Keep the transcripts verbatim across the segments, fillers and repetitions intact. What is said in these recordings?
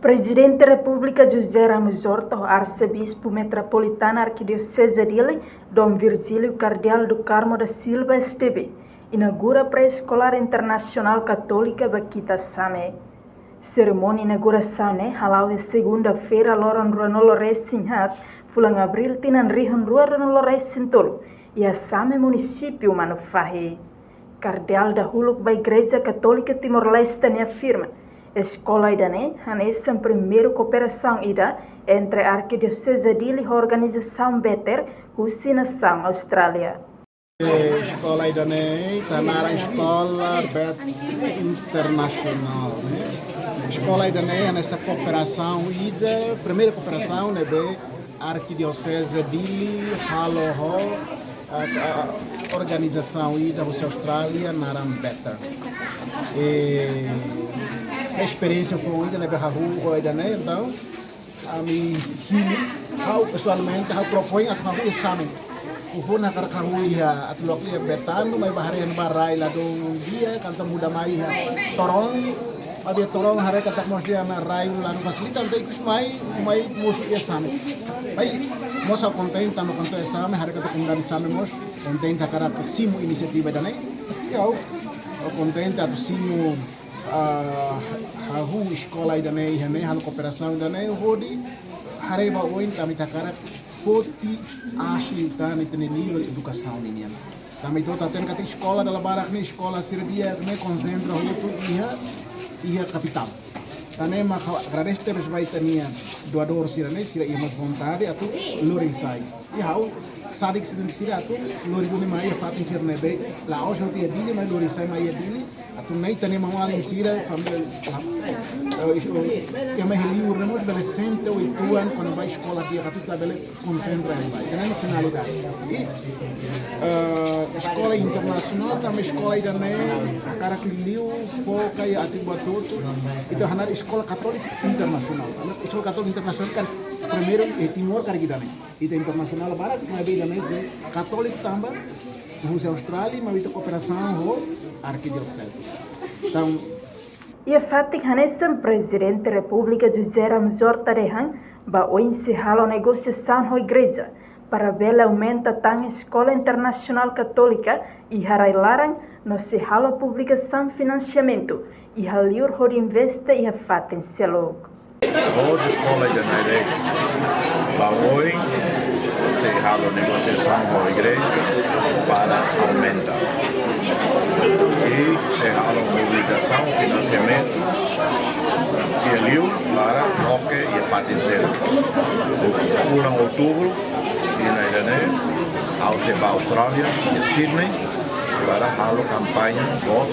Prezidente Repúblika José Ramos Horta ho Arsebispu Metropolitana Arkidioseze Dili, Dom Virgílio Kardeál do Carmo da Silva, S D B, inaugura Pré-Eskolár Internasionál Katólika ba Kita Same. Serimónia inaugurasaun ne'e hala'o iha segunda-feira, loron ruanulu resin haat, fulan Abríl, tinan rihun rua ruanulu resin tolu, iha Same, munisípiu Manufahi. Kardeál dahuluk ba Igreja Katólika Timor-Leste ne'e afirma, eskola ida-ne'e hanesan primeiru kooperasaun ida entre Arkidioseze Dili ho organizasaun Better husi nasaun Austrália. Eskola ida-ne'e ita naran Eskola Better Internasionál, ne'e. Eskola ida-ne'e hanesan kooperasaun ida, primeira kooperasaun ne'ebé Arkidioseze Dili halo ho, ah, ah, organizasaun ida husi Austrália naran Better. I esperiénsia foun ida ne'ebé hahú ho ida-ne'e, entaun ami hili, ha'u pesoalmente, ha'u propoin atu hahú iha Same. Ha'u foin hakarak hahú iha, atu loke iha Betando, maibé haree iha ne'ebá rai ladún di'ak, entaun muda mai iha Torong. Maibé Torong haree katak mós dehan rai ladún fasilita, entaun ikus mai, mai mosu iha Same. Maibé mós ha'u kontente tanba kontente Same, haree katak komunidade Same mós kontente hakarak simu inisiativa ida-ne'e. I ha'u, ha'u kontente atu simu, ah, hahú eskola ida-ne'e iha ne'e, halo kooperasaun ida-ne'e hodi haree ba oin, tanba ita hakarak foti aas liután ita-nia nivel edukasaun ninian. Tanba ita hotu hatene katak eskola dala barak ne'e, eskola sira di'ak ne'e konsentra hotu iha, iha kapitál. Tan ne'e mak ha'u agradese tebes ba ita-nia doadór sira-ne'e, sira iha mós vontade atu lori sai. I ha'u sadik sira, sira atu lori duni mai iha fatin sira ne'ebé la'ós hotu iha Dili, maibé lori sai mai iha Dili. Atu nune'e ita-nia maun-alin sira, família, eh, is-, eh, iha mai liur ne'e mós bele sente uitoan kona-ba eskola di'ak atu ita bele konsentra iha ne'ebá. Ida-ne'e mak finalidade. I, eh, eskola internasionál tanba eskola ida-ne'e hakarak liuliu foka iha atividade hotu. Ita hanaran eskola katólika internasionál. Eskola katólika internasionál karik primeiru iha Timor karik ida-ne'e. Ita internasionál barak, maibé ida-ne'e sei katólika tanba husi Austrália, maibé ita kooperasaun ho arkidioseze. Entaun, iha fatin hanesan, Prezidente Repúblika José Ramos Horta dehan ba oin sei halo negosiasaun ho igreja para bele aumenta tan eskola internasionál katólika iha rai-laran, no sei halo publikasaun finansiamentu iha liur hodi investe iha fatin seluk. Hotu eskola ida-ne'e ba oin sei halo negosiasaun ho igreja para aumenta. I sei halo mobilizasaun finansiamentu iha liur para loke iha fatin seluk. Fulan Outubru, tinan ida-ne'e, ha'u sei ba Austrália, iha Sydney, para halo kampaña, buat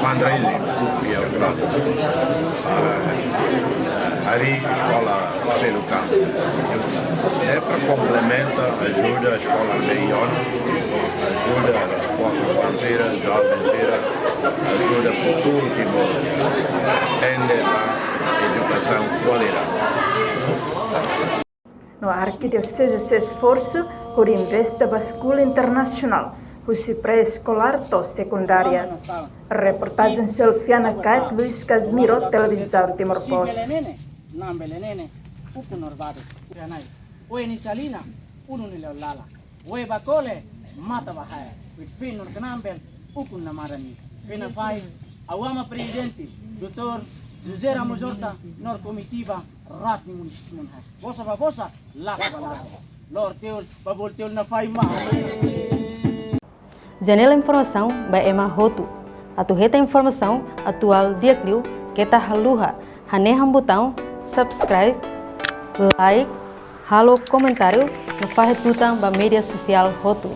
fundraising iha Austrália. Para, eh, harii eskola seluk tan. Ne'e para komplementa, ajuda eskola meiuan, ajuda povu sira, joven sira, ajuda futuru Timor. Tende ba edukasaun kualidade. No Arkidioseze sei esforsu hodi investe ba skul internasionál, husi pré-eskolár to'o sekundária. Reportajen Selfiana Kait, Luis Casimiro, Televizaun Timor Post. Oe ni salina, unu ni leo lala. Oe ba kole, mata ba hae. Wit fin nor kanambel, ukun namara ni. Fena fai, awa ma Prezidente, doutór José Ramos Horta, nor komitiva, rat ni munisípiu nunha. Bosa ba bosa, lako ba lako. Lor teul, ba bol teul na fai ma. Janela informasaun ba ema hotu. Atu hetan informasaun atuál di'ak liu, keta haluha hanehan butaun subscribe, like, halo komentáriu, no fahe tutan ba média sosiál hotu.